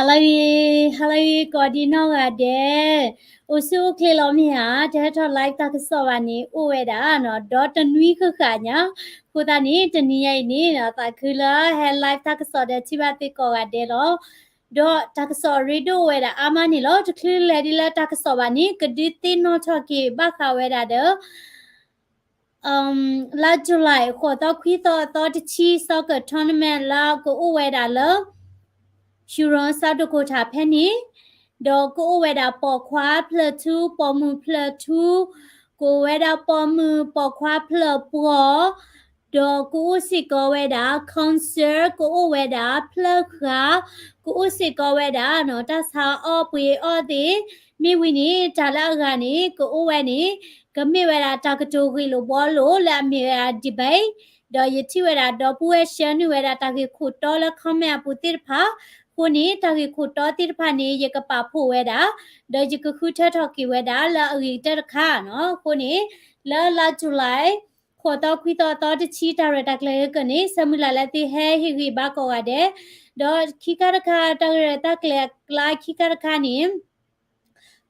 ဟါလၢအဂ့ၤ, ဟါလၢအဂ့ၤ ကိးဒံနီၢ်ဂၤဒဲး, အိၣ်ဆူၣ်အိၣ်ချ့လီၤမ့ၢ်ဧါ. တဟဲထီၣ် live တၢ်ကစီၣ်ဘၣ်န့ၣ် အိၣ်ဝဲဒၣ်နီၤ ဒီတနွံဃၣ်ဃၣ်ညါ, အဃိသတးန့ၣ် တနံၤညါအံၤန့ၣ် သးခုလၢဟဲ live တၢ်ကစီၣ်ဒီးထံၣ်ဘၣ်သုကိးဂၤဒဲးလီၤ. ဒီးတၢ်ကစီၣ်အရ့ဒိၣ်အိၣ်ဝဲဒၣ်အါမးန့ၣ်လီၤ. တချုးလဲၤဒ်လၢတၢ်ကစီၣ်ဘၣ်န့ၣ် ကဒုးသ့ၣ်နီၣ်ထီၣ်က့ၤဘၣ်ဃးဝဲဒၣ်ဒီး လါ July ဃိးသီခွံသီအသီတဆံ soccer tournament လၢကအိၣ်ဝဲဒၣ်လၢ Huron South Dakota ဖဲန့ၣ်, ဒီးကအိၣ်ဝဲဒၣ်ပိာ်ခွါဖျၢၣ်ထူ, ပိာ်မုၣ်ဖျၢၣ်ထူ, ကအိၣ်ဝဲဒၣ်ပိာ်မုၣ်ပိာ်ခွါဖျၢၣ်ပှီၤ, ဒီးကအိၣ်စ့ၢ်ကီးဝဲဒၣ် concert, ကအိၣ်ဝဲဒၣ်ဖျၢၣ်ဃာ်, ကအိၣ်စ့ၢ်ကီးဝဲဒၣ်နီၤ တၢ်ဆါအီၣ်ပှ့ၤအီၣ်သ့ၣ်, မ့ၢ်ဝံၤန့ၣ် တၢ်လၢအဂၤန့ၣ် ကအိၣ်ဝဲန့ၣ် ကမ့ၢ်ဝဲဒၣ်တၢ်ကတိၤဂ့ၢ်လိာ်ဘှီလိာ်လၢအမ့ၢ်ဝဲဒၣ် debate, ဒီးယထံၣ်ဝဲဒၣ်ဒီပုၢ်ဝဲၢ် share န့ၢ်ဝဲဒၣ်တၢ်ဂ့ၢ်ခိၣ်တီလၢ comment အပူၤသ့ၣ်တဖၣ်, အဃိန့ၣ် တၢ်ဂ့ၢ်ခိၣ်တီသ့ၣ်တဖၣ်န့ၣ် ယကပာ်ဖှိၣ်ဝဲဒၣ်, ဒီးယကဃုထၢထီၣ်က့ၤဝဲဒၣ်လၢအဂ့ၤကတၢၢ်တခါနီၤ. အဃိန့ၣ် လၢလါ July ဃိးသီခွံသီအသီတဆံ တၢ်ရဲၣ်တၢ်ကျဲၤကန့ၣ် ဆၢမုၢ်လၢ်လၢသုဟဲဟ့ၣ်ဂံၢ်ဘါကိးဂၤဒဲး, ဒီးခံခါတခါ တၢ်ရဲၣ်တၢ်ကျဲၤအကျါခံခါတခါန့ၣ်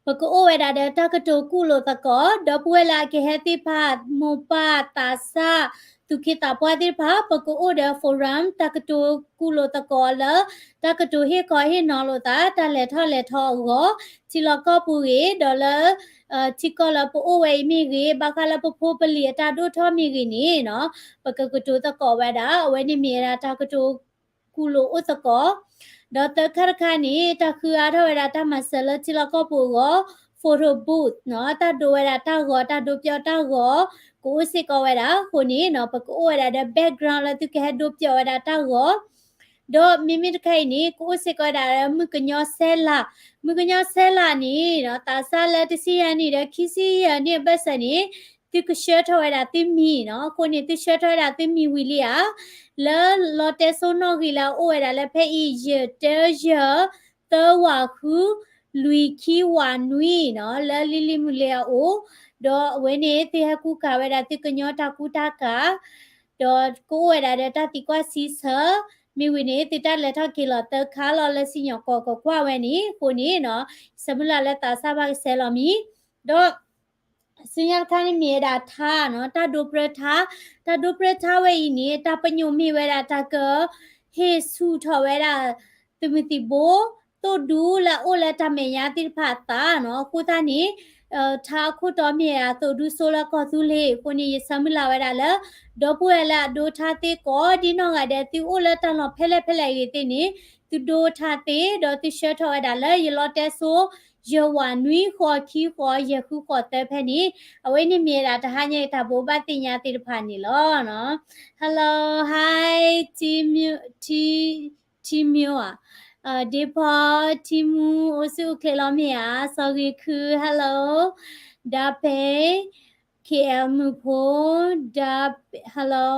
ပကအိၣ်ဝဲဒၣ်ဒီးတၢ်ကတိၤကူၣ်လိာ်သကိး, ဒီပုၢ်ဝဲၢ်လၢအကဟဲသ့ၣ်တဖၣ် မိၢ်ပၢ်သးစၢ် သူၣ်က့သးပှၢ်သ့ၣ်တဖၣ် ပကအိၣ်ဒီး forum တၢ်ကတိၤကူၣ်လိာ်သကိးလၢ တၢ်ကတိၤဟ့ၣ်ခီဟ့ၣ်နီၤလိာ်သး တၢ်လဲၤထီၣ်လဲၤထီအဂီၢ် ထံလီၢ်ကီၢ်ပူၤဂ့ၤ, ဒီးလၢ ထံကီၢ်လၢပအိၣ်ဝဲအံၤမ့ၢ်ဂ့ၤ, ဘၣ်ဃးလၢပဖိပလံၤအတၢ်ဒိၣ်ထီၣ်မ့ၢ်ဂ့ၤန့ၣ်နီၤ, ပကကတိၤသကိးဝဲဒၣ်, အဝဲန့ၣ်မ့ၢ်ဝဲဒၣ်တၢ်ကတိၤကူၣ်လိာ်အိၣ်သကိး, ဒီးသၢခါတခါန့ၣ် တၢ်ဃုအါထီၣ်ဝဲဒၣ်တၢ်မၤစၢၤလၢထံလီၢ်ကီၢ်ပူၤအဂီၢ် photo booth နီၤ, တၢ်ဒိးဝဲဒၣ်တၢ်ဂီၤ, တၢ်ဒိးပျီတၢ်ဂီၤ ကအိၣ်စ့ၢ်ကီးဝဲဒၣ်အဃိန့ၣ်နီၤ, ပကအိၣ်ဝဲဒၣ်ဒီး background လၢသုကဟဲဒိးပျီဝဲဒၣ်တၢ်ဂီၤ ဒီးမ့မ့ၢ်တခါအံၤန့ၣ် ကအိၣ်စ့ၢ်ကီးဝဲဒၣ်လၢမုၣ်ကညီစဲလး, မုၣ်ကညီစဲလးန့ၣ်နီၤ, သးစၢ်လၢတဆံယဲၢ်နံၣ်ဒီးခံဆံယဲၢ်နံၣ်အဘၢၣ်စၢၤန့ၣ် သုကဆှၢထီၣ်ဝဲဒၣ်သုမံၤနီၤ, အဃိန့ၣ် သုဆှၢထီၣ်ဝဲဒၣ်သုမံၤဝံၤလံဧါ, လၢလီတဲစိနီၣ်ဂံၢ်လၢအအိၣ်ဝဲဒၣ်လၢဖဲအံၤ ယဲၢ်တၢယဲၢ် သၢဝးဃု လွံၢ်ခံဝးနွံနီၤ, လၢလံၤလံၤမုၢ်လ့ၤအအိၣ်, ဒီးအဝဲန့ၣ် သုဟဲကူကၤဝဲဒၣ်သုကညီတၢ်ကူတၢ်ကၤ ဒီးကအိၣ်ဝဲဒၣ်ဒီးတၢ်သံကွၢ်စံးဆၢ, မ့ၢ်ဝံၤန့ၣ် သုတၢ်လဲၤထီၣ်က့ၤလီၤသၢခါလီၤလၢစံၣ်ညီၣ်ကွီၢ်ကကွၢ်ဝဲန့ၣ်, အဃိန့ၣ်နီၤ, ဆၢမုၢ်လၢ်လၢသးစၢ်ဘၣ်ကဆဲးလီၤမံၤ, ဒီး ဆူညါတခါန့ၣ်မ့ၢ်ဝဲဒၣ်ထါနီၤ, တၢ်ဒိပြၢထါ, တၢ်ဒိပြၢထါဝဲအံၤန့ၣ် တၢ်ပညိၣ်မ့ၢ်ဝဲဒၣ်တၢ်က ဟ့ၣ်ဆူၣ်ထီၣ်ဝဲဒၣ် သုးမုၢ်သံၣ်ဘိ သိၣ်ဒူလၢအအိၣ်လၢတၢ်မဲာ်ညါသ့ၣ်တဖၣ်အသးနီၤ, အဃိသတးန့ၣ် ထါအခိၣ်တီမ့ၢ်ဝဲဒၣ်သိၣ်ဒူစိလၢကီၢ်သူလ့ၤအဃိန့ၣ် ယဆၢမုၢ်လၢ်ဝဲဒၣ်လၢ ဒီပုၢ်ဝဲၢ်လၢအဒိထါသ့ကိးဒံနီၢ်ဂၤဒဲး သုအိၣ်လၢတၢ်လီၢ်ဖဲလဲၣ်ဖဲလဲၣ်အဂ့ၤသ့ၣ်န့ၣ် သုဒိထါသ့ ဒီးသုဆှၢထီၣ်ဝဲဒၣ်လၢယလီတဲစိ ယဲၢ်ဝးနွံဃိးခံဃိးယဲၢ်ဃုဃိးသၢဖဲန့ၣ်, အဝဲန့ၣ်မ့ၢ်ဝဲဒၣ်တဟါညါအံၤတၢ်ဘိးဘၣ်သ့ၣ်ညါသ့ၣ်တဖၣ်န့ၣ်လီၤ. Hello, hi, T Miu, T, T Miu ဧါ, ဒ့ဖီ ထံမူ အိၣ်ဆူၣ်အိၣ်ချ့လီၤမ့ၢ်ဧါ, စီၤဂ့ၤခု hello, ဒါပဲ K L မုၢ်ဖိ ဒါ hello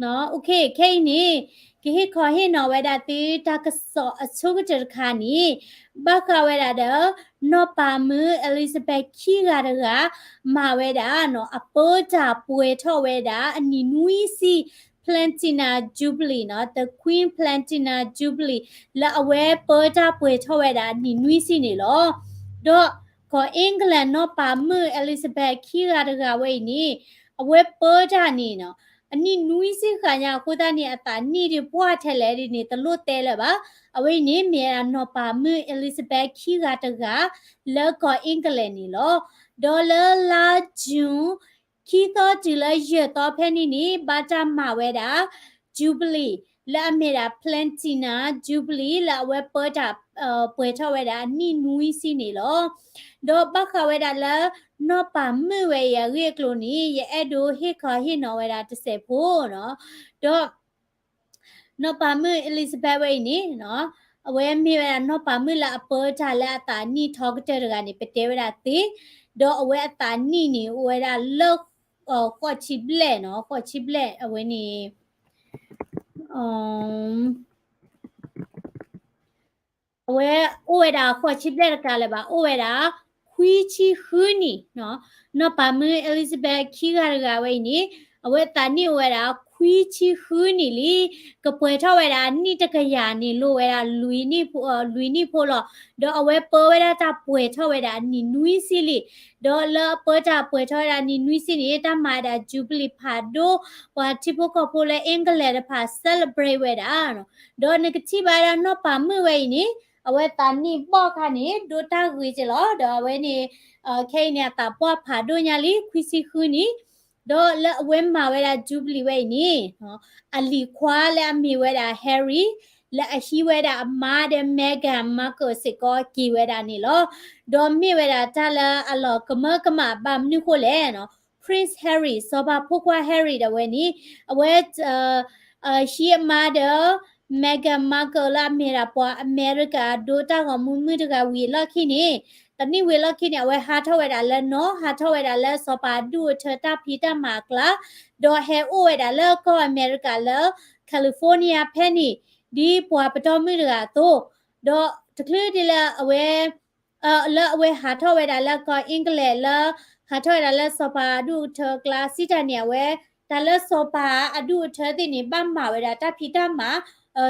နီၤ, OK ခဲအံၤန့ၣ် ကဟ့ၣ်ခီဟ့ၣ်နီၤဝဲဒၣ်သုတၢ်ကစီၣ်အဆိကတၢၢ်တခါန့ၣ် ဘၣ်ဃးဝဲဒၣ်ဒီး နီၢ်ပၤမုၣ် Elizabeth ခံဂၤတဂၤ မၤဝဲဒၣ်နီၤ အပၢတၢ်ပှဲၤထီၣ်ဝဲဒၣ်အနံၣ်နွံဆံ Platina Jubilee နီၤ, the Queen Platina Jubilee လၢအဝဲပၢတၢ်ပှဲၤထီၣ်ဝဲဒၣ်အနံၣ်နွံဆံန့ၣ်လီၤ. ဒီးကီၢ် England နီၢ်ပၤမုၣ် Elizabeth ခံဂၤတဂၤဝဲအံၤန့ၣ် အဝဲပၢတၢ်န့ၣ်နီၤ အနံၣ်နွံဆံဃၣ်ညါအဃိသတးန့ၣ် အသးနံၣ်ဒံးပှၢ်ထဲလဲၣ်ဒ်န့ၣ် တလိၣ်တဲလၢၤဘၣ်. အဝဲအံၤန့ၣ်မ့ၢ်ဝဲဒၣ်နီၢ်ပၤမုၣ် Elizabeth ခံဂၤတဂၤ လၢကီၢ် England န့ၣ်လီၤ. ဒီးလၢလါ June ခံသီတုၤလၢယဲၢ်သီဖဲန့ၣ်န့ၣ် ဘၣ်တၢ်မၤဝဲဒၣ် Jubilee လၢအမ့ၢ်ဒၣ် Platina Jubilee လၢအဝဲပၢတၢ် ပှဲၤထီၣ်ဝဲဒၣ်အနံၣ်နွံဆံန့ၣ်လီၤ. ဒီးဘၣ်ဃးဝဲဒၣ်လၢ နီၢ်ပၤမုၣ်ဝဲအံၤအဂ့ၢ်အကျိၤန့ၣ် ယအဲၣ်ဒိးဟ့ၣ်ခီဟ့ၣ်နီၤဝဲဒၣ်တစဲးဖိနီၤ. ဒီး နီၢ်ပၤမုၣ် Elizabeth ဝဲအံၤန့ၣ်နီၤ အဝဲမ့ၢ်ဝဲဒၣ်နီၢ်ပၤမုၣ်လၢအပၢတၢ်လၢအသးနံၣ်ထီကတၢၢ်တဂၤန့ၣ် ပတဲဝဲဒၣ်သ့, ဒီးအဝဲအသးနံၣ်န့ၣ် အိၣ်ဝဲဒၣ်လၢ ဃိးဆံဘျဲၣ်နီၤ, ဃိးဆံဘျဲၣ် အဝဲန့ၣ် အဝဲအိၣ်ဝဲဒၣ်ဃိးဆံဘျဲၣ်တကးလၢၤဘၣ်, အိၣ်ဝဲဒၣ် ခွံဆံဃုနံၣ်နီၤ. နီၢ်ပၤမုၣ် Elizabeth ခံဂၤတဂၤဝဲအံၤန့ၣ် အဝဲအသးနံၣ်အိၣ်ဝဲဒၣ် ခွံဆံဃုနံၣ်လံ, ကပှဲၤထီၣ်ဝဲဒၣ်အနံၣ်တကယၤန့ၣ် လိၣ်ဝဲဒၣ်လွံၢ်နံၣ်ဖိ, လွံၢ်နံၣ်ဖိလီၤ. ဒီးအဝဲပၢဝဲဒၣ်တၢ်ပှဲၤထီၣ်ဝဲဒၣ်အနံၣ်နွံဆံလံ. ဒီးလၢအပၢတၢ်ပှဲၤထီၣ်ဝဲဒၣ်အနံၣ်နွံဆံန့ၣ် တၢ်မၤဝဲဒၣ် Jubilee ဖးဒိၣ်, ပှၤထံဖိကီၢ်ဖိလၢ England တဖၣ် celebrate ဝဲဒၣ် ဒီးနကထံၣ်ဘၣ်ဒၣ်နီၢ်ပၤမုၣ်ဝဲအံၤန့ၣ် အဝဲသးနံၣ်ဘီၣ်ခါန့ၣ် ဒိၣ်တၢ်ဂ့ၤက့လီၤ. ဒီးအဝဲန့ၣ် ခဲအံၤန့ၣ် အသးပှၢ်ဖးဒိၣ်ညါလံ ခွံဆံဃုနံၣ်. ဒီးလၢအဝဲမၤဝဲဒၣ် Jubilee ဝဲအံၤန့ၣ် အလံၤခွါလၢအမ့ၢ်ဝဲဒၣ် Harry လၢအဟံးဝဲဒၣ်အမါဒီး Meghan Markle စ့ၢ်ကီးက့ၤဝဲဒၣ်န့ၣ်လီၤ. ဒီးမ့ၢ်ဝဲဒၣ်တၢ်လၢအလီၤကမၢကမၣ်ဘၣ်မနုၤဃိလဲၣ် Prince Harry စီၤပၤဖိခွါ Harry ဒၣ်ဝဲန့ၣ် အဝဲ ဟံးအမါဒီး Meghan Markle လၢအမ့ၢ်ဒၣ်ပှၤအမဲရကၤအဒိတၢ်ဂီၤမူမုၣ်တဂၤဝံၤအလီၢ်ခံန့ၣ်, တနံၣ်ဝံၤအလီၢ်ခံန့ၣ် အဝဲဟးထီၣ်ဝဲဒၣ်လၢနီၢ်, ဟးထီၣ်ဝဲဒၣ်လၢစီၤပၤအဒူၣ်အထၢတၢ်ဖံးတၢ်မၤအကျါ, ဒီးဟဲအိၣ်ဝဲဒၣ်လၢကီၢ်အမဲရကၤလၢ California ဖဲန့ၣ် ဒ်ပှၤပတီၢ်မုၣ်တဂၤအသိး, ဒီးတချုးဒ်လၢအဝဲ လၢအဝဲဟးထီၣ်ဝဲဒၣ်လၢကီၢ် England လၢ ဟးထီၣ်ဝဲဒၣ်လၢစီၤပၤအဒူၣ်အထၢအကျါ စံးတၢ်န့ၣ် အဝဲ တၢ်လၢစီၤပၤအဒူၣ်အထၢသ့ၣ်န့ၣ် ဘၣ်မၤဝဲဒၣ်တၢ်ဖံးတၢ်မၤ,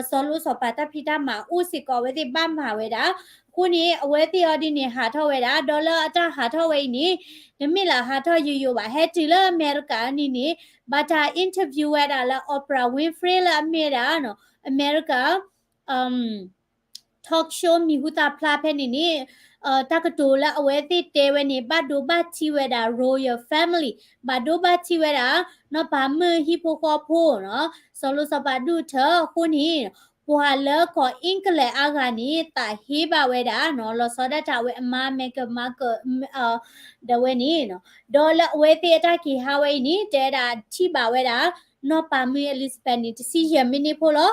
စီၤလိစီၤပၤတၢ်ဖံးတၢ်မၤအိၣ်စ့ၢ်ကီးအဝဲသ့ၣ်ဘၣ်မၤဝဲဒၣ်. အဃိန့ၣ် အဝဲသ့ၣ်အီၤဒ်န့ၣ်ဟးထီၣ်ဝဲဒၣ်, ဒီးလၢအတၢ်ဟးထီၣ်ဝဲအံၤန့ၣ် တမ့ၢ်လၢဟးထီၣ်ယိယိဘၣ်, ဟဲတုၤလၢအမဲရကၤန့ၣ်န့ၣ် ဘၣ်တၢ် interview ဝဲဒၣ်လၢ Oprah Winfrey လၢအမ့ၢ်ဒၣ် အမဲရကၤ talk show မံၤဟူသၣ်ဖျါဖဲန့ၣ်န့ၣ်, တၢ်ကတိၤလၢအဝဲသ့ၣ်တဲဝဲန့ၣ် ဘၣ်ဒိဘၣ်ထံးဝဲဒၣ် royal family, ဘၣ်ဒိဘၣ်ထံးဝဲဒၣ် နီၢ်ပၤမုၣ်ဟံၣ်ဖိဃီဖိ, စီၤလိစီၤပၤဒူၣ်အထၢ. အဃိန့ၣ် ပှၤလၢကီၢ် England အါဂၤန့ၣ် သးဟ့ဘၣ်ဝဲဒၣ် လီၤဆီဒၣ်တၢ်အဝဲအမါ Meghan Markle ဒၣ်ဝဲန့ၣ်, ဒီးလၢအဝဲသ့ၣ်အတၢ်က့ၤဟးဝဲအံၤန့ၣ် တဲဝဲဒၣ်ထံၣ်ဘၣ်ဝဲဒၣ် နီၢ်ပၤမုၣ် Elizabeth န့ၣ် တဆံယဲၢ်မံးနံးဖိလီၤ.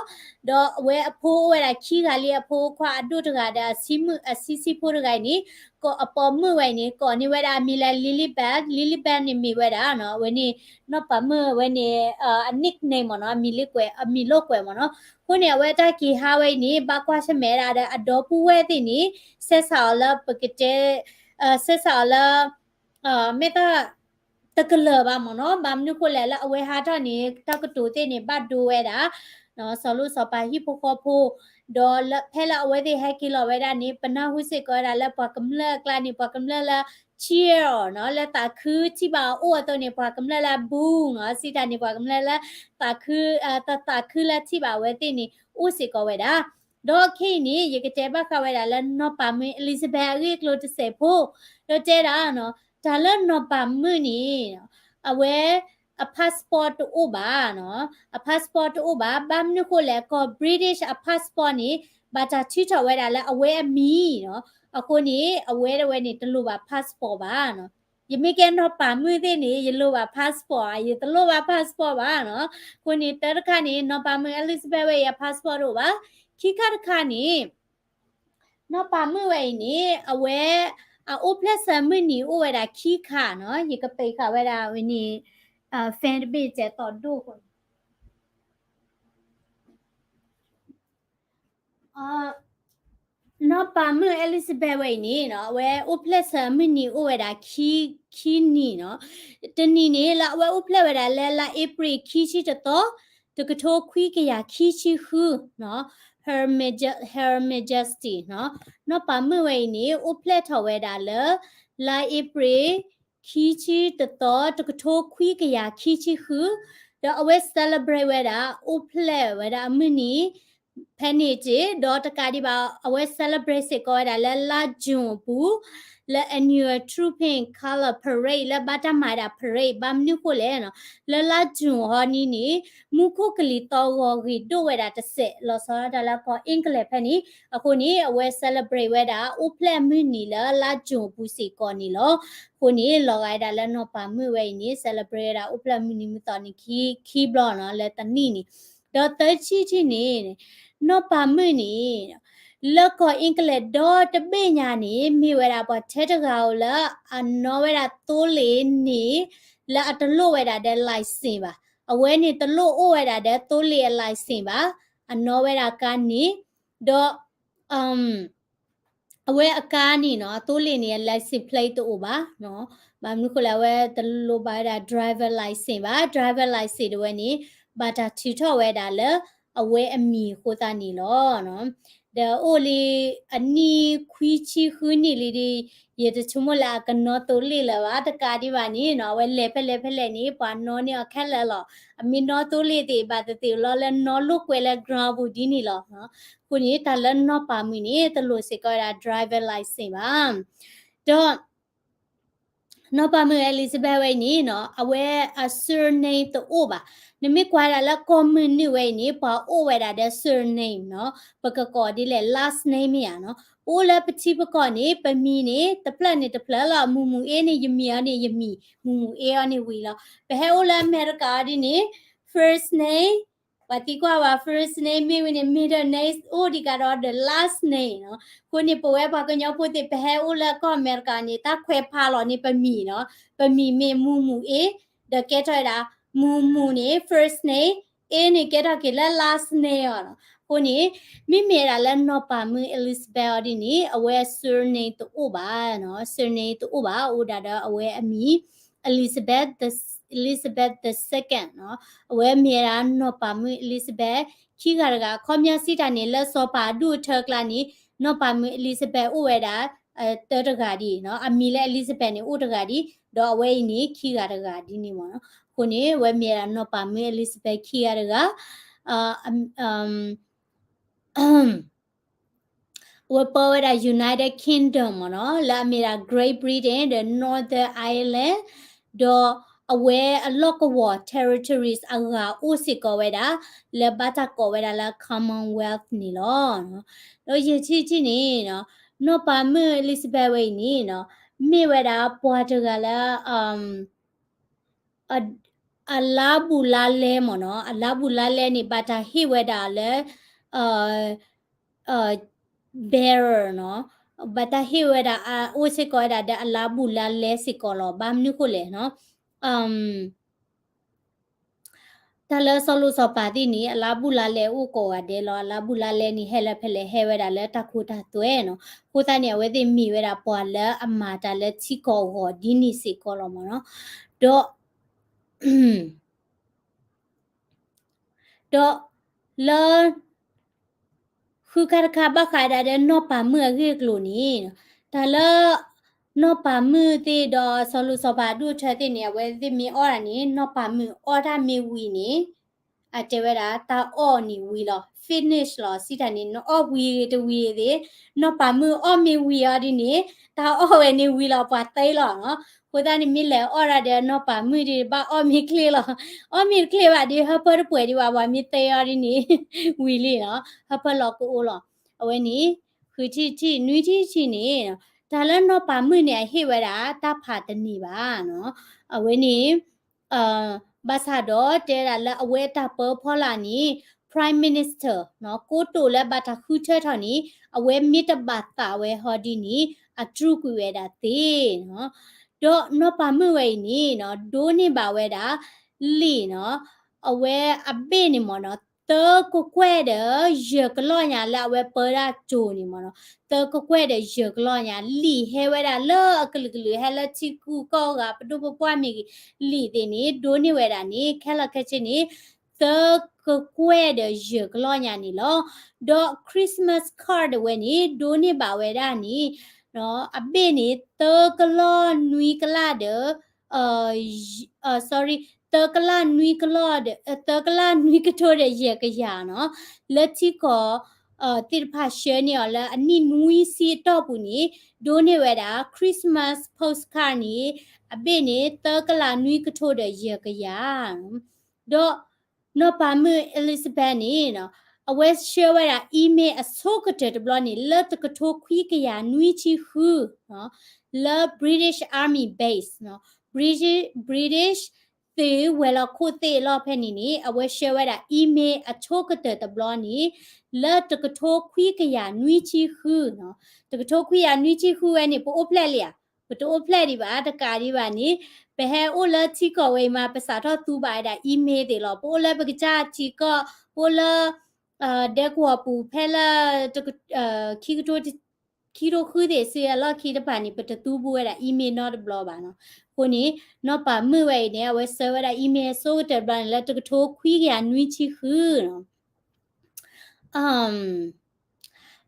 ဒီးအဝဲအဖိအိၣ်ဝဲဒၣ်ခံဂၤလံ, အဖိခွါအဒိၣ်တဂၤဒီး အဆံးဆံးဖိတဂၤအံၤန့ၣ် ကိးအပိာ်မုၣ်ဝဲအံၤန့ၣ် ကိးန့ၢ်ဝဲဒၣ်အမံၤလၢ Lilibet, Lilibet န့ၣ်မ့ၢ်ဝဲဒၣ် အဝဲန့ၣ် နီၢ်ပၤမုၣ်ဝဲန့ၣ် အ nickname မ့ၢ်နီၤ, အမံၤလၢကွဲး, အမံၤလိာ်ကွဲးမ့ၢ်နီၤ. အဃိန့ၣ် အဝဲအတၢ်က့ၤဟးဝဲအံၤန့ၣ် ဘၣ်ကွၢ်ဆၢၣ်မဲာ်ဝဲဒၣ်ဒီးအဒီပုၢ်ဝဲၢ်သ့ၣ်န့ၣ် ဆဲးစးအီၤလၢပကတဲ, ဆဲးစးအီၤလၢ မ့ၢ်တၢ်တကလၢၤဘၣ်မ့ၢ်နီၤ. ဘၣ်မနုၤဃိလဲၣ် လၢအဝဲဟးထီၣ်န့ၣ် တၢ်ကတိၤသ့ၣ်န့ၣ် ဘၣ်ဒိဝဲဒၣ် စီၤလိစီၤပၤဟံၣ်ဖိဃီဖိ, ဒီးလၢဖဲလၢအဝဲသ့ၣ်ဟဲက့ၤလီၤဝဲဒၣ်န့ၣ် ပနၢ်ဟူစ့ၢ်ကီးဝဲဒၣ်လၢပှၤကမျၢၢ်အကျါန့ၣ် ပှၤကမျၢၢ်လၢ cheer အီၤနီၤ, လၢသးခုထံၣ်ဘၣ်အီၤအိၣ်အသိးန့ၣ် ပှၤကမျၢၢ်လၢ boo နီၤ, စံးတၢ်န့ၣ် ပှၤကမျၢၢ်လၢ သးခု, သးခုလၢထံၣ်ဘၣ်အဝဲသ့ၣ်န့ၣ် အိၣ်စ့ၢ်ကီးဝဲဒၣ်. ဒီးခဲအံၤန့ၣ် ယကတဲဘၣ်ဃးဝဲဒၣ်လၢနီၢ်ပၤမုၣ် Elizabeth အဂ့ၢ်အကျိၤတစဲးဖိ, ဒီးတဲဒၣ်နီၤ, တၢ်လၢနီၢ်ပၤမုၣ်န့ၣ် အဝဲ အ passport တအိၣ်ဘၣ်နီၤ, အ passport တအိၣ်ဘၣ်. ဘၣ်မနုၤဃိလဲၣ် ကီၢ် British အ passport န့ၣ် ဘၣ်တၢ်ထုးထီၣ်ဝဲဒၣ်လၢအဝဲအမံၤနီၤ. အဃိန့ၣ် အဝဲတဝဲန့ၣ် တလိၣ်ဘၣ် passport ဘၣ်နီၤ. ယမ့ၢ်ကဲနီၢ်ပၤမုၣ်သ့ၣ်န့ၣ် ယလိၣ်ဘၣ် passport ဧါ, ယတလိၣ်ဘၣ် passport ဘၣ်နီၤ. အဃိန့ၣ် တၢ်တခါန့ၣ် နီၢ်ပၤမုၣ် Elizabeth ဝဲအံၤအ passport တအိၣ်ဘၣ်. ခံခါတခါန့ၣ် နီၢ်ပၤမုၣ်ဝဲအံၤန့ၣ် အဝဲ အအိၣ်ဖျဲၣ်ဆၢမုၢ်နံၤအိၣ်ဝဲဒၣ်ခံခါနီၤ. ယကပာ်ဃာ်ဝဲဒၣ်ဝဲန့ၣ် fan တဘ့ၣ် တဲသီၣ်ဒိၣ်ဃိ နီၢ်ပၤမုၣ် Elizabeth ဝဲအံၤန့ၣ် အဝဲအိၣ်ဖျဲၣ်ဆၢမုၢ်နံၤအိၣ်ဝဲဒၣ် ခံနံၤနီၤ. တနံၤန့ၣ် လၢအဝဲအိၣ်ဖျဲၣ်ဝဲဒၣ်လၢ လါအ့ဖြ့ၣ် ခံဆံတသီ တကထိခွံကယၤခံဆံဃုနီၤ, Her Maje-, Her Majesty နီၤ, နီၢ်ပၤမုၣ်ဝဲအံၤန့ၣ် အိၣ်ဖျဲၣ်ထီၣ်ဝဲဒၣ်လၢ လါအ့ဖြ့ၣ် ခံဆံတသီ တကထိခွံကယၤခံဆံဃု, ဒီးအဝဲ celebrate ဝဲဒၣ် အိၣ်ဖျဲၣ်ဝဲဒၣ်အမုၢ်နံၤ ဖဲန့ၣ်တက့ၢ်. ဒီးတကးဒံးဘၣ် အဝဲ celebrate စ့ၢ်ကီးဝဲဒၣ်လၢ လါ June အပူၤ လၢ annual Trooping Colour Parade လၢဘၣ်တၢ်မၤဝဲဒၣ် parade ဘၣ်မနုၤဃိလဲၣ်နီၤ, လၢလါ June ဟီန့ၣ်န့ၣ် မူခိၣ်ကလံၤသီၣ်ဂီၤဂ့ၤဒိၣ်ဝဲဒၣ်တစဲး လီၤဆီဒၣ်တၢ်လၢကီၢ် England ဖဲန့ၣ်. အဃိန့ၣ် အဝဲ celebrate ဝဲဒၣ် အိၣ်ဖျဲၣ်အမုၢ်နံၤလၢလါ June အပူၤစ့ၢ်ကီးန့ၣ်လီၤ. အဃိန့ၣ် လီၤဂာ်ဝဲဒၣ်လၢနီၢ်ပၤမုၣ်ဝဲအံၤန့ၣ် celebrate ဝဲဒၣ် အိၣ်ဖျဲၣ်အမုၢ်နံၤမုၢ်သီန့ၣ် ခံ, ခံဘျီနီၤ လၢတနံၣ်န့ၣ်. ဒီးသၢထံၣ်တထံၣ်န့ၣ် နီၢ်ပၤမုၣ်န့ၣ် လၢကီၢ် England ဒီတဘ့ၣ်ညါန့ၣ် မ့ၢ်ဝဲဒၣ်ပှၤထဲတဂၤဧိၤလၢ အနီၣ်ဝဲဒၣ်သိလ့ၣ်န့ၣ် လၢအတလိၣ်ဝဲဒၣ်ဒီး license ဘၣ်. အဝဲန့ၣ်တလိၣ်အိၣ်ဝဲဒၣ်ဒီးသိလ့ၣ်အ license ဘၣ်. အနီၣ်ဝဲဒၣ်ကါန့ၣ် ဒီး အဝဲအကါန့ၣ်နီၤ အသိလ့ၣ်န့ၣ် အ license plate တအိၣ်ဘၣ်. ဘၣ်မနုၤဃိလဲၣ် အဝဲတလိၣ်ဘၣ်ဝဲဒၣ် driver license ဘၣ်. Driver license တဝဲန့ၣ် ဘၣ်တၢ်ထုးထီၣ်ဝဲဒၣ်လၢ အဝဲအမံၤအဃိသတးန့ၣ်လီၤ. ဒီးအိၣ်လံအနံၣ်ခွံဆံဃုနံၣ်လံဒီး ယတဆိကမိၣ်လၢအကနီသိလ့ၣ်လၢၤဘၣ် တကးဒံးဘၣ်န့ၣ်နီၤ အဝဲလဲၤဖဲလဲၣ်ဖဲလဲၣ်န့ၣ် ပှၤနီၣ်န့ၢ်အီၤခဲလၢာ်လီၤ. အမ့ၢ်နီသိလ့ၣ်သ့ၣ် ဘၣ်သ့ၣ်သ့ၣ်လီၤလၢနီလိာ်ကွဲလၢ ground ပူၤဒ်န့ၣ်လီၤ. အဃိန့ၣ် တၢ်လၢနီၢ်ပၤမုၣ်န့ၣ် တလိၣ်စ့ၢ်ကီးဝဲဒၣ် driver license ဘၣ်. ဒီး နီၢ်ပၤမုၣ် Elizabeth ဝဲအံၤန့ၣ်နီၤ အဝဲအ surname တအိၣ်ဘၣ်. နမ့ၢ်ကွၢ်ဒၣ်လၢကီၢ်မုၢ်နုာ်ဝဲအံၤန့ၣ် ပှၤအိၣ်ဝဲဒၣ်ဒီး surname နီၤ ပကကိးဒ်လဲၣ် last name မ့ၢ်ဧါနီၤ. ပအိၣ်လၢပထံပကီၢ်န့ၣ် ပမံၤန့ၣ် တဖျၢၣ်န့ၣ်တဖျၢၣ်လီၤ. မူးမူးအ့န့ၣ် ယမံၤအီၤန့ၣ် ယမံၤ, မူးမူးအ့အီၤန့ၣ်ဝံၤလီၤ. ပဟဲအိၣ်လၢအမဲရကၤအီၤဒ်န့ၣ် first name ပှၤသံကွၢ်ဝဲ first name မ့ၢ်ဝံၤန့ၣ် middle name အိၣ်ဒံးကဒီးဒီး last name နီၤ. အဃိန့ၣ် ပဝဲပှၤကညီဖိသ့ၣ် ပဟဲအိၣ်လၢကီၢ်အမဲရကၤန့ၣ် တၢ်ခွဲးဖးလီၤန့ၣ် ပမံၤနီၤ. ပမံၤမ့ၢ်မူးမူးအ့ ဒီးကဲထီၣ်ဝဲဒၣ် မူးမူးန့ၣ် first name အ့န့ၣ်ကဲထီၣ်က့ၤလၢ last name အီၤနီၤ. အဃိန့ၣ် မ့မ့ၢ်ဝဲဒၣ်လၢနီၢ်ပၤမုၣ် Elizabeth အီၤဒ်န့ၣ် အဝဲ surname တအိၣ်ဘၣ်နီၤ. surname တအိၣ်ဘၣ် အိၣ်ဒၣ်ဒီးအဝဲအမံၤ Elizabeth the, Elizabeth the second နီၤ. အဝဲမ့ၢ်ဝဲဒၣ်နီၢ်ပၤမုၣ် Elizabeth ခံဂၤတဂၤ ခီပညီစံးတၢ်န့ၣ်လၢစီၤပၤအဒူၣ်အထၢကျါန့ၣ် နီၢ်ပၤမုၣ် Elizabeth အိၣ်ဝဲဒၣ် တၢတဂၤဒ်နီၤ. အမံၤလၢ Elizabeth န့ၣ်အိၣ်တဂၤဒ် ဒီးအဝဲအံၤန့ၣ်ခံဂၤတဂၤဒ်န့ၣ်မ့ၢ်နီၤ. အဃိန့ၣ် အဝဲမ့ၢ်ဝဲဒၣ်နီၢ်ပၤမုၣ် Elizabeth ခံဂၤတဂၤ အဝဲပၢဝဲဒၣ် United Kingdom မ့ၢ်နီၤ လၢအမ့ၢ်ဒၣ် Great Britain ဒီး Northern Ireland ဒီးအဝဲအလီၢ်ကဝီၤ territories အဂၤအိၣ်စ့ၢ်ကီးဝဲဒၣ် လၢဘၣ်တၢ်ကိးဝဲဒၣ်လၢ Commonwealth န့ၣ်လီၤ. ဒီးယထံၣ်ထံၣ်န့ၣ်နီၤ နီၢ်ပၤမုၣ် Elizabeth ဝဲအံၤန့ၣ်နီၤ မ့ၢ်ဝဲဒၣ်ပှၤတဂၤလၢ အ အလါဘူးလါလဲမ့ၢ်နီၤ အလါဘူးလါလဲန့ၣ် ဘၣ်တၢ်ဟ့ၣ်ဝဲဒၣ်လၢ bearer နီၤ ဘၣ်တၢ်ဟ့ၣ်ဝဲဒၣ် အိၣ်စ့ၢ်ကီးဝဲဒၣ်ဒီးအလါဘူးလါလဲစ့ၢ်ကီးလီၤ. ဘၣ်မနုၤဃိလဲၣ်နီၤ တၢ်လၢစီၤလိၤစီၤပၤသ့ၣ်န့ၣ် အလါဘူးလါလဲအိၣ်ကိးဂၤဒဲးလီၤ. အလါဘူးလါလဲန့ၣ် ဟဲလၢဖဲလဲၣ်ဟဲဝဲဒၣ်လၢတၢ်ခိတၢ်သွဲနီၤ. အဃိသတးန့ၣ် အဝဲသ့ၣ်မ့ၢ်ဝဲဒၣ်ပှၤလၢအမၤတၢ်လၢထံကီၢ်အဂီၢ်ဒ်န့ၣ်စ့ၢ်ကီးလီၤမ့ၢ်နီၤ. ဒီး ဒီးလၢ ဃုခါတခါဘၣ်ဃးဒၣ်ဒီးနီၢ်ပၤမုၣ်အဂ့ၢ်အကျိၤန့ၣ် တၢ်လၢ နီၢ်ပၤမုၣ်သ့ၣ်ဒီးစီၤလိၤစီၤပၤအဒူၣ်အထၢသ့ၣ်န့ၣ် အဝဲသ့ၣ်မ့ၢ်အီၣ်တၢ်န့ၣ် နီၢ်ပၤမုၣ်အီၣ်တၢ်မ့ၢ်ဝံၤန့ၣ် အတဲဝဲဒၣ်တၢ်အီၣ်န့ၣ်ဝံၤလီၤ finish လီၤ. စံးတၢ်န့ၣ် နအီၣ်ဝံၤတဝံၤသ့ၣ် နီၢ်ပၤမုၣ်အီၣ်မ့ၢ်ဝံၤအီၤဒ်န့ၣ် တၢ်အီၣ်ဝဲန့ၣ်ဝံၤလီၤ ပှၤသ့လီၤနီၤ. အဃိသတးန့ၣ် မ့ၢ်လဲၤအီၣ်ဒၣ်ဒီးနီၢ်ပၤမုၣ်ဒီး ဘၣ်အီၣ်မ့ၢ်ချ့လီၤ. အီၣ်မ့ၢ်တချ့ဘၣ်ဒီး ဟၢဖၢတပှဲၤဒံးဘၣ် ပှၤမ့ၢ်သ့အီၤဒ်န့ၣ် ဝံၤလံနီၤ ဟၢဖၢလီၤကအိလီၤ. အဝဲန့ၣ် ဃုထံၣ်တထံၣ် နွံထံၣ်တထံၣ်န့ၣ် တၢ်လၢနီၢ်ပၤမုၣ်န့ၣ် အဟ့ၣ်ဝဲဒၣ်တၢ်ဖးတန့ၢ်ဘၣ်နီၤ. အဝဲန့ၣ် ဘၣ်ဆၣ်ဒီးတဲဒၣ်လၢအဝဲအတၢ်ပၢဖီလာ်န့ၣ် Prime Minister နီၤ ကိတိာ်လၢဘၣ်တၢ်ဃုထၢထီၣ်န့ၣ် အဝဲမ့ၢ်တဘၣ်သးဝဲဟီဒ်န့ၣ် အတြူာ်ကွံာ်ဝဲဒၣ်သ့နီၤ. ဒီးနီၢ်ပၤမုၣ်ဝဲအံၤန့ၣ်နီၤ ဒိးန့ၢ်ဘၣ်ဝဲဒၣ် လံာ်နီၤ အဝဲအဘ့ၣ်န့ၣ်မ့ၢ်နီၤ သၢကကွဲၢ်ဒီးယဲၢ်ကလီၢ်ညါလၢအဝဲပၢဒၣ်ကၠိၤန့ၣ်မ့ၢ်နီၤ သၢကကွဲၢ်ဒီးယဲၢ်ကလီၢ်ညါ လံာ်ဟဲဝဲဒၣ်လၢအကလုာ်ကလုာ် ဟဲလၢထံကူၢ်ကီၢ်ဂၤ ပဒိၣ်ပပှၢ်မ့ၢ်ဂ့ၤ လံာ်သ့ၣ်န့ၣ် ဒိးန့ၢ်ဝဲဒၣ်န့ၣ် ခဲလၢာ်ခဲဆ့န့ၣ် သၢကကွဲၢ်ဒီးယဲၢ်ကလီၢ်ညါန့ၣ်လီၤ. ဒီး Christmas card ဝဲန့ၣ် ဒိးန့ၢ်ဘၣ်ဝဲဒၣ်န့ၣ် အဘ့ၣ်န့ၣ် သၢကလီၢ်နွံကလးဒီး sorry သၢကလးနွံကလီၢ်ဒီး သၢကလးနွံကထိဒီးယဲၢ်ကယၤနီၤ လၢထံကီၢ် သ့ၣ်တဖၣ်ဆှၢန့ၢ်အီၤလၢအနံၣ်နွံဆံအတီၢ်ပူၤန့ၣ် ဒိးန့ၢ်ဝဲဒၣ် Christmas postcard န့ၣ် အဘ့ၣ်န့ၣ် သၢကလးနွံကထိဒီးယဲၢ်ကယၤ ဒီးနီၢ်ပၤမုၣ် Elizabeth န့ၣ် အဝဲဆှၢဝဲဒၣ် email အဆိကတၢၢ်တဘျီန့ၣ် လၢတကထိခွံကယၤနွံဆံဃု လၢ British Army Base British သုးဝဲၤလီၢ်ခိၣ်သ့ၣ်အလီၢ်ဖဲန့ၣ်န့ၣ် အဝဲဆှၢဝဲဒၣ် email အဆိကတၢၢ်တဘျီန့ၣ် လၢတကထိခွံကယၤနွံဆံဃု တကထိခွံကယၤနွံဆံဃုဝဲန့ၣ် ပအိၣ်ဖျဲၣ်လံဧါ ပတအိၣ်ဖျဲၣ်ဒံးဘၣ် တကးဒံးဘၣ်န့ၣ် ပဟဲအိၣ်လၢထံကီၢ်ဝဲအံၤမး ပစးထီၣ်သူဘၣ်ဝဲဒၣ် email သ့ၣ်လီၤ ပအိၣ်လၢပကစၢ်ထံကီၢ် ပအိၣ်လၢ ဒဲကဝီၤပူၤဖဲလၢ ခံကထိ ခံထိဃုသ့ၣ်စုအလီၢ်ခံတဖၣ်န့ၣ် ပတသူဘူးဝဲဒၣ် email နီတဘျီဘၣ်နီၤ. အဃိန့ၣ် နီၢ်ပၤမုၣ်ဝဲအံၤန့ၣ် အဝဲဆှၢဝဲဒၣ် email အဆိကတၢၢ်တဘျီန့ၣ် လၢတကထိခွံကယၤနွံဆံဃုနီၤ.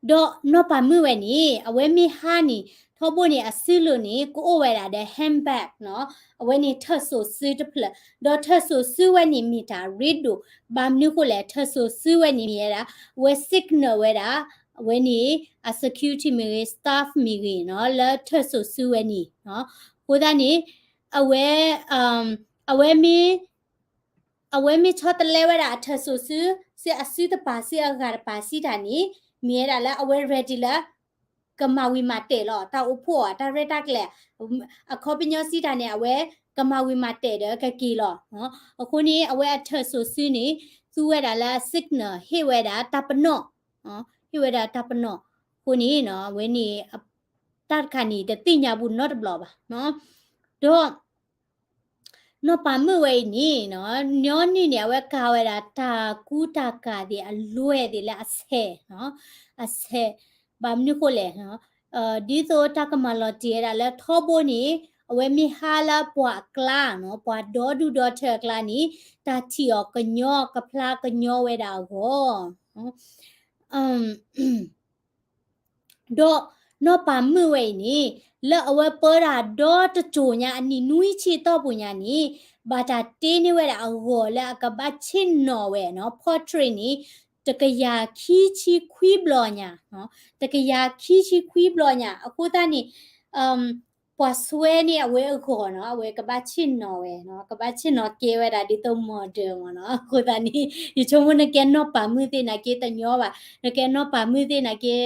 ဒီးနီၢ်ပၤမုၣ်ဝဲန့ၣ် အဝဲမ့ၢ်ဟါန့ၣ် ထီဘိန့ၣ် အစုလိၤန့ၣ် ကအိၣ်ဝဲဒၣ်ဒီး handbag နီၤ, အဝဲန့ၣ်ထၢၣ်စိာ်စုတဖျၢၣ်, ဒီးထၢၣ်စိာ်စုဝဲန့ၣ်မ့ၢ်တၢ်ရ့ဒိၣ်, ဘၣ်မနုၤဃိလဲၣ်, ထၢၣ်စိာ်စုဝဲန့ၣ်မ့ၢ်ဝဲဒၣ် အဝဲ signal ဝဲဒၣ် အဝဲန့ၣ် အ security မ့ၢ်ဂ့ၤ staff မ့ၢ်ဂ့ၤနီၤ လၢထၢၣ်စိာ်စုဝဲန့ၣ်, အဃိသတးန့ၣ် အဝဲ အဝဲမ့ၢ် အဝဲမ့ၢ်ဆီတလဲဝဲဒၣ်အထၢၣ်စိာ်စု စ့အစုတပၤစ့အဂၤတပၤစံးတၢ်န့ၣ် မ့ၢ်ဝဲဒၣ်လၢအဝဲ ready လၢ ကမၤဝံၤမၤတဲာ်လီၤ တၢ်အိၣ်ဖှိၣ်အတၢ်ရဲၣ်တၢ်ကျဲၤ, အခီပညီစံးတၢ်န့ၣ် အဝဲကမၤဝံၤမၤတဲာ်ဒီးကက့ၤလီၤ. အဃိန့ၣ် အဝဲအထၢၣ်စိာ်စုန့ၣ် သူဝဲဒၣ်လၢ signal ဟ့ၣ်ဝဲဒၣ်တၢ်ပနီၣ်, ဟ့ၣ်ဝဲဒၣ်တၢ်ပနီၣ်, အဃိန့ၣ် အဝဲန့ၣ် တၢ်တခါန့ၣ် တသ့ၣ်ညါဘူးနီတဘျီဘၣ်. ဒီး နီၢ်ပၤမုၣ်ဝဲအံၤန့ၣ် ညီနုၢ်န့ၣ် အဝဲကၤဝဲဒၣ်တၢ်ကူတၢ်ကၤသ့ၣ်အလွဲၢ်သ့ၣ်လၢအဆဲး, အဆဲး, ဘၣ်မနုၤဃိလဲၣ်, ဒ်သိးတၢ်ကမၤလီၤတံၢ်ဝဲဒၣ်လၢထီဘိန့ၣ် အဝဲမ့ၢ်ဟါလၢပှၤအကျါနီၤ, ပှၤဒီဒူၣ်ဒီထၢအကျါန့ၣ် တၢ်ထံၣ်အီၤကညီကဖျါကညီဝဲဒၣ်အဂီၢ် ဒီးနီၢ်ပၤမုၣ်ဝဲအံၤန့ၣ် လၢအဝဲပၢတၢ်ဒီတစိၤညါအနံၣ်နွံဆံတီၢ်ပူၤညါန့ၣ် ဘၣ်တၢ်တ့န့ၢ်ဝဲဒၣ်အဂီၢ်လၢအကဘၣ်ဆ့ၣ်နီၤဝဲနီၤ, portrait န့ၣ် တကယၤခံဆံခွံဘျီညါ, တကယၤခံဆံခွံဘျီညါ, အဃိသတးန့ၣ် ပှၤဆွဲန့ၢ်အဝဲအဂီၢ်နီၤ, အဝဲကဘၣ်ဆ့ၣ်နီၤဝဲ, ကဘၣ်ဆ့ၣ်နီၤကဲဝဲဒၣ်ဒ်သိး model မ့ၢ်နီၤ, အဃိသတးန့ၣ် ယဆိကမိၣ်နကဲနီၢ်ပၤမုၣ်သ့ၣ်နာ်က့တညီဘၣ်, နကဲနီၢ်ပၤမုၣ်သ့ၣ်နာ်က့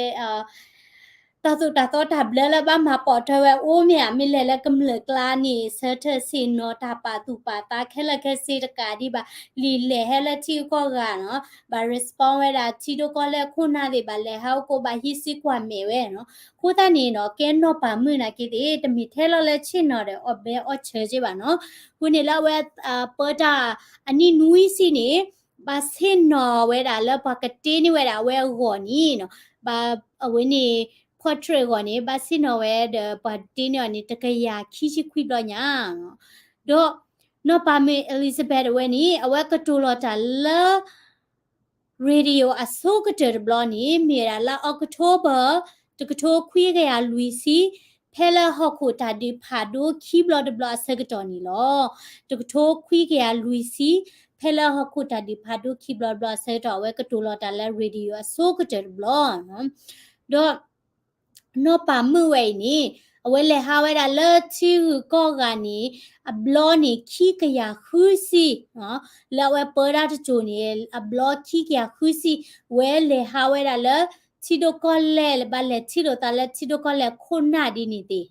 တၢ်သိၣ်တၢ်သီတၢ်ဘျၢလၢဘၣ်မၤပိာ်ထွဲဝဲအိၣ်မ့ၢ်ဧါ, မ့ၢ်လဲၤလၢကမျၢၢ်ကျါန့ၣ် ဆၢထၢၣ်ဆ့ၣ်နီၤတၢ်ပာ်သူၣ်ပာ်သးခဲလၢာ်ခဲဆ့တကးဒံးဘၣ်, လံာ်လဲၢ်ဟဲလၢထံဂုၤကီၢ်ဂၤနီၤ, ဘၣ် respond ဝဲဒၣ်ထံဒိၣ်ကီၢ်လဲၢ်ခိၣ်နၢ်သ့ၣ်, ဘၣ်လဲၤဟးအိၣ်ကိးဘၣ်ဟံးစုကွၢ်မဲာ်ဝဲနီၤ, အဃိသတးန့ၣ်နီၤ ကဲနီၢ်ပၤမုၣ်နာ်က့သ့ၣ် တမ့ၢ်ထဲလီၤလၢဆ့ၣ်နီၤဒီးအီၣ်ဘဲအီၣ်ဆၢက့ဘၣ်နီၤ, အဃိန့ၣ်လၢအဝဲပၢတၢ်အနံၣ်နွံဆံန့ၣ် ဘၣ်ဆ့ၣ်နီၤဝဲဒၣ်လၢပှၤကတ့န့ၢ်ဝဲဒၣ်အဝဲအဂီၢ်န့ၣ်နီၤ, ဘၣ်အဝဲန့ၣ် portrait အဂီၢ်န့ၣ် ဘၣ်ဆ့ၣ်နီၤဝဲဒီးပှၤတ့န့ၢ်အီၤန့ၣ် တကယၤခံဆံခွံဘျီညါ, ဒီးနီၢ်ပၤမုၣ် Elizabeth အဝဲန့ၣ် အဝဲကတိၤလီၤတၢ်လၢ radio အဆိကတၢၢ်တဘျီန့ၣ် မ့ၢ်ဝဲဒၣ်လါ October တကထိခွံကယၤလွံၢ်ဆံ ဖဲလၢဟီၣ်ခိၣ်တၢ်ဒုးဖးဒိၣ်ခံဘျီတဘျီအဆၢကတီၢ်န့ၣ်လီၤ. တကထိခွံကယၤလွံၢ်ဆံ ဖဲလၢဟီၣ်ခိၣ်တၢ်ဒုးဖးဒိၣ်ခံဘျီတဘျီအဆၢကတီၢ် အဝဲကတိၤလီၤတၢ်လၢ radio အဆိကတၢၢ်တဘျီ, ဒီး နီၢ်ပၤမုၣ်ဝဲအံၤန့ၣ် အဝဲလဲၤဟးဝဲဒၣ်လၢထံဂုၤကီၢ်ဂၤန့ၣ် အဘျီန့ၣ်ခံကယၤဃုဆံ, လၢအဝဲပၢတၢ်တစိၤန့ၣ် အဘျီခံကယၤဃုဆံ, ဝဲလဲၤဟးဝဲဒၣ်လၢထံဒိၣ်ကီၢ်လဲၢ် ဘၣ်လဲၤထံၣ်လိာ်သးလၢထံဒိၣ်ကီၢ်လဲၢ်ခိၣ်နၢ်ဒ်န့ၣ်သ့ၣ်,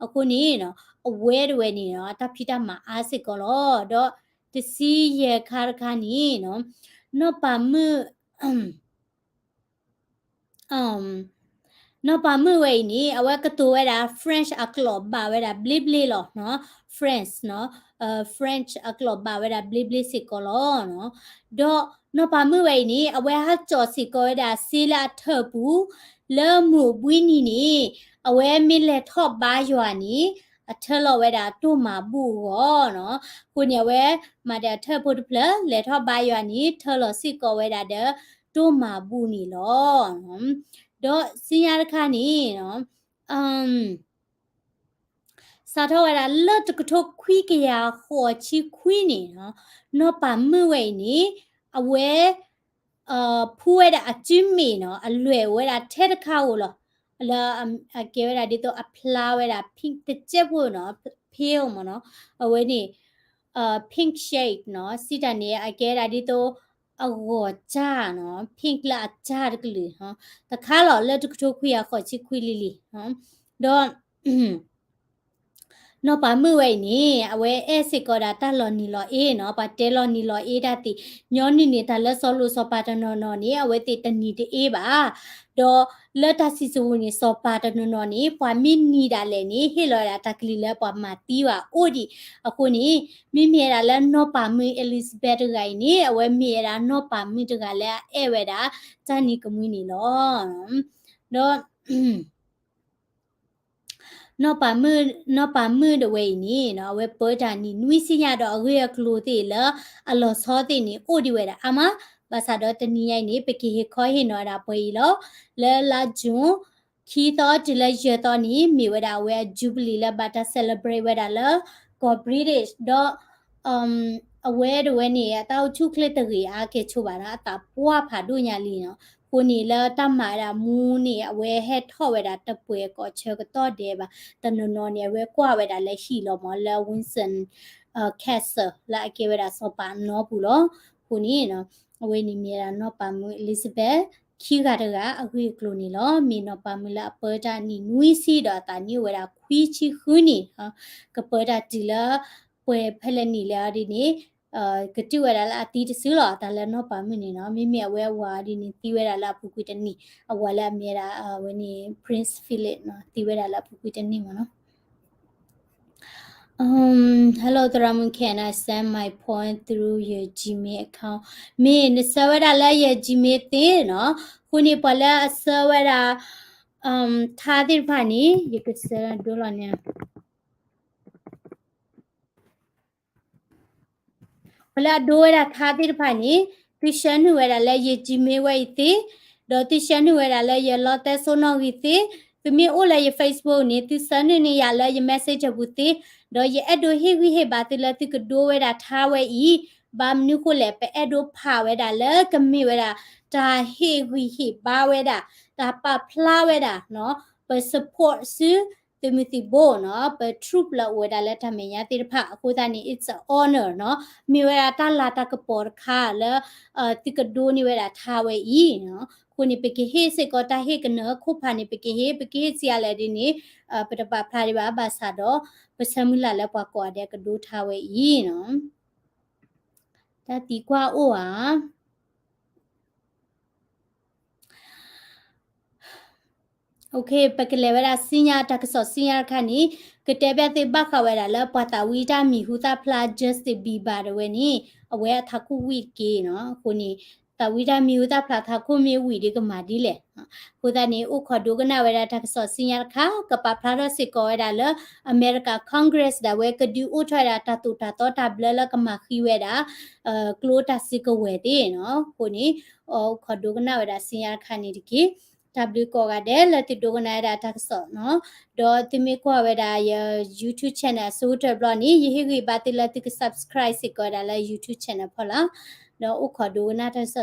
အဃိန့ၣ် အဝဲတဝဲန့ၣ် တၢ်ဖံးတၢ်မၤအါစ့ၢ်ကီးလီၤ. ဒီးတဆံယဲၢ်ခါတခါန့ၣ် နီၢ်ပၤမုၣ် နီၢ်ပၤမုၣ်ဝဲအံၤန့ၣ် အဝဲကတိၤဝဲဒၣ် French အကျိာ်ဘၣ်ဝဲဒၣ်ဘျ့ဘျ့လီၤ. French နီၤ, French အကျိာ်ဘၣ်ဝဲဒၣ်ဘျ့ဘျ့စ့ၢ်ကီးလီၤ. ဒီးနီၢ်ပၤမုၣ်ဝဲအံၤန့ၣ် အဝဲဟးကၠီၣ်စ့ၢ်ကီးဝဲဒၣ်စ့လၢအထၢၣ်ပူၤ လၢမုၢ်ဘှံးနံၤန့ၣ် အဝဲမ့ၢ်လဲၤထီၣ်ဘါယွၤန့ၣ် အထၢလီၤဝဲဒၣ်တိၢ်မၤဘူၣ်အဂီၢ်နီၤ. အဃိန့ၣ် အဝဲမၤဒီးအထၢၣ်ဖိတဖျၢၣ် လဲၤထီၣ်ဘါယွၤန့ၣ် ထၢလီၤစ့ၢ်ကီးဝဲဒၣ်ဒီးတိၢ်မၤဘူၣ်န့ၣ်လီၤ. ဒီးဆူညါတခါန့ၣ် စးထီၣ်ဝဲဒၣ်လၢတကထိခွံကယၤဃိးဆံခွံန့ၣ် နီၢ်ပၤမုၣ်ဝဲအံၤန့ၣ် အဝဲ ဖှူဝဲဒၣ်အစုမ့ၣ်နီၤ အလွဲၢ်အိၣ်ဝဲဒၣ်ထဲတခါဧိၤလီၤ. လၢအကဲဝဲဒၣ်ဒ်သိးအဖျါဝဲဒၣ် pink တစဲးဖိနီၤ pale မ့ၢ်နီၤ အဝဲန့ၣ် pink shade နီၤ စံးတၢ်န့ၣ် အကဲဝဲဒၣ်ဒ်သိးအဂီၤစၢ်နီၤ pink လၢအစၢ်တကလုာ် တခါလီၤ လၢတကထိခွံကယၤဃိးဆံခွံလံလံ ဒီး နီၢ်ပၤမုၣ်ဝဲအံၤန့ၣ် အဝဲအဲၣ်စ့ၢ်ကီးဒၣ်တၢ်လီၤနံၤလီၤအ့နီၤ ပှၤတဲလီၤနံၤလီၤအ့တၢ်သ့ၣ် ညီနုၢ်န့ၣ် တၢ်လၢစီၤလိၤစီၤပၤတနီၤနီၤန့ၣ် အဝဲသ့ၣ်တနံၤတအ့ဘၣ်. ဒီးလၢတၢ်စံၣ်စိၤပူၤန့ၣ် စီၤပၤတနီၤနီၤန့ၣ် ပှၤမ့ၢ်နံၤဒၣ်လဲာ်န့ၣ် ဟ့ၣ်လီၤဝဲဒၣ်တၢ်ကလုၢ်လၢပှၤမၤသံဘၣ်အိၣ်ဒံး. အဃိန့ၣ် မ့မ့ၢ်ဝဲဒၣ်လၢနီၢ်ပၤမုၣ် Elizabeth တဂၤအံၤန့ၣ် အဝဲမ့ၢ်ဝဲဒၣ်နီၢ်ပၤမုၣ်တဂၤလၢအအဲၣ်ဝဲဒၣ်တၢ်နံၤကမှံန့ၣ်လီၤ. ဒီး နီၢ်ပၤမုၣ်, နီၢ်ပၤမုၣ်ဒၣ်ဝဲအံၤန့ၣ်နီၤ အဝဲပၢတၢ်နံၣ်နွံဆံညါဒီးအဂ့ၢ်အကျိၤသ့ၣ်လၢအလီၤဆီသ့ၣ်န့ၣ် အိၣ်ဒံးဝဲဒၣ်အါမး, ဘၣ်ဆၣ်ဒီးတနံၤညါအံၤန့ၣ် ပကဟ့ၣ်ခီဟ့ၣ်နီၤဝဲဒၣ်ပှဲၤအံၤလီၤ. လၢလါ June ခံသီတုၤလၢယဲၢ်သီန့ၣ် မ့ၢ်ဝဲဒၣ်အဝဲအ Jubilee လၢဘၣ်တၢ် celebrate ဝဲဒၣ်လၢကီၢ် British ဒီး အဝဲဒၣ်ဝဲန့ၣ် အတၢ်အိၣ်ဆူၣ်အိၣ်ချ့တဂ့ၤအါကဲၣ်ဆိးဘၣ်နီၤ, အသးပှၢ်ဖးဒိၣ်ညါလံနီၤ. အဃိန့ၣ်လၢတၢ်မၤဝဲဒၣ်မူန့ၣ် အဝဲဟဲထီၣ်ဝဲဒၣ်တပှဲၤကီးဆၢကတီၢ်ဒဲးဘၣ်, တနီၤနီၤန့ၣ် အဝဲကွၢ်ဝဲဒၣ်လၢဟံၣ်လီၤမး လၢ Windsor Castle လၢအကဲဝဲဒၣ်စီၤပၤအနီပူၤလီၤ. အဃိန့ၣ် အဝဲန့ၣ်မ့ၢ်ဝဲဒၣ်နီၢ်ပၤမုၣ် Elizabeth ခံဂၤတဂၤအဂ့ၢ်အကျိၤန့ၣ်လီၤ. မ့ၢ်နီၢ်ပၤမုၣ်လၢအပၢတၢ်နံၣ်နွံဆံဒီးအသးနံၣ်အိၣ်ဝဲဒၣ်ခွံဆံဃုနံၣ်, ကပၢတၢ်တုၤလၢ ပှဲၤဖဲလဲၣ်နံၣ်လဲၣ်အီၤဒ်န့ၣ် ကတုၤဝဲဒၣ်လၢအသံတစုလီၤ. တၢ်လၢနီၢ်ပၤမုၣ်န့ၣ်နီၤ, မ့မ့ၢ်အဝဲအဝၤအီၤဒ်န့ၣ် သံဝဲဒၣ်လၢအပူၤကွံာ်တနံၣ်, အဝၤလၢအမ့ၢ်ဝဲဒၣ် အဝဲန့ၣ် Prince Philip နီၤ သံဝဲဒၣ်လၢအပူၤကွံာ်တနံၣ်မးနီၤ. Um, hello သရၣ်မုၣ် can I send my point through your Gmail account? မ့ၢ်နဆှၢဝဲဒၣ်လၢယ Gmail သ့နီၤ. အဃိန့ၣ် ပှၤလၢအဆှၢဝဲဒၣ် um, ထါသ့ၣ်တဖၣ်န့ၣ် ယကဆှၢဒိလီၤန့ၣ် ပှၤလၢအဒိဝဲဒၣ်ထါသ့ၣ်တဖၣ်န့ၣ် သုဆှၢနုာ်ဝဲဒၣ်လၢယ Gmail ဝဲအံၤသ့, ဒီးသုဆှၢနုာ်ဝဲဒၣ်လၢယလီတဲစိနီၣ်ဂံၢ်သ့, သုမ့ၢ်အိၣ်လၢယ Facebook န့ၣ် သုဆှၢနုာ်န့ၢ်ယၤလၢယ messenger ပူၤသ့, ဒီးယအဲၣ်ဒိးဟ့ၣ်ဂံၢ်ဟ့ၣ်ဘါသုလၢသုကဒိဝဲဒၣ်ထါဝဲအံၤ, ဘၣ်မနုၤဃိလဲၣ် ပအဲၣ်ဒိးဖးဝဲဒၣ်လၢကမ့ၢ်ဝဲဒၣ် တၢ်ဟ့ၣ်ဂံၢ်ဟ့ၣ်ဘါဝဲဒၣ်, တၢ်ပာ်ဖျါဝဲဒၣ်နီၤ, ပ support ဆူ သုးမုၢ်သံၣ်ဘိနီၤ, ပ troop လၢအိၣ်ဝဲဒၣ်လၢတၢ်မဲာ်ညါသ့ၣ်တဖၣ်, အဃိသတးန့ၣ် it's a honor နီၤ, မ့ၢ်ဝဲဒၣ်တၢ်လၤတၢ်ကပီၤတခါလၢ သုကဒိန့ၢ်ဝဲဒၣ်ထါဝဲအံၤနီၤ. အဃိန့ၣ် ပကဟ့ၣ်စ့ၢ်ကီးတၢ်ဟ့ၣ်ကနၢၤခိၣ်ဖးန့ၣ် ပကဟ့ၣ်, ပကဟ့ၣ်ဆံးအါလဲၣ်ဒ်န့ၣ် ပတပာ်ဖျါဒံးဘၣ်, ဘၣ်ဆၣ်ဒီး ပဆၢမုၢ်လၢ်လၢပှၤကိးဂၤဒဲးကဒိထါဝဲအံၤနီၤ. တၢ်သံကွၢ်အိၣ်ဧါ. Okay, ပကလဲၤဝဲဒၣ်ဆူညါတၢ်ကစီၣ်ဆူညါတခါန့ၣ်, ကတဲဘၣ်သုဘၣ်ဃးဝဲဒၣ်လၢပှၤသးဝံၣ်တၢ်မံၤဟူသၣ်ဖျါ Justin Bieber ဒၣ်ဝဲန့ၣ်, အဝဲအထးခိၣ်ဝံၣ်တက့ၢ်နီၤ. အဃိန့ၣ် သးဝံၣ်တၢ်မံၤဟူသၣ်ဖျါထးခိၣ်မ့ၢ်ဝံၣ်ဒီးကမၤဒ်လဲၣ်. အဃိသတးန့ၣ် အိၣ်ခိးဒိကနၣ်ဝဲဒၣ်တၢ်ကစီၣ်ဆူညါတခါ, ကပာ်ဖျါထီၣ်စ့ၢ်ကီးဝဲဒၣ်လၢ အမဲရကၤ Congress ဒၣ်ဝဲကဒုးအိၣ်ထီၣ်ဝဲဒၣ်တၢ်သိၣ်တၢ်သီတၢ်ဘျၢလၢကမၤဃံဝဲဒၣ် ကျိတၢ်စုကဝဲၤသ့ၣ်နီၤ. အဃိန့ၣ် အိၣ်ခိးဒိကနၣ်ဝဲဒၣ်ဆူညါတခါန့ၣ်တက့ၢ်. တၢ်ဘျုးကိးဂၤဒဲးလၢသုဒိကနၣ်ဝဲဒၣ်တၢ်ကစီၣ်နီၤ. ဒီးသုမ့ၢ်ကွၢ်ဝဲဒၣ်ယ YouTube channel အဆိကတၢၢ်တဘျီန့ၣ် ယဟ့ၣ်ဂံၢ်ဘါသုလၢသုက subscribe စ့ၢ်ကီးဝဲဒၣ်လၢ YouTube channel ဖီလာ်. ဒီးအိၣ်ခိးဒိကနၣ်တၢ်ကစီၣ်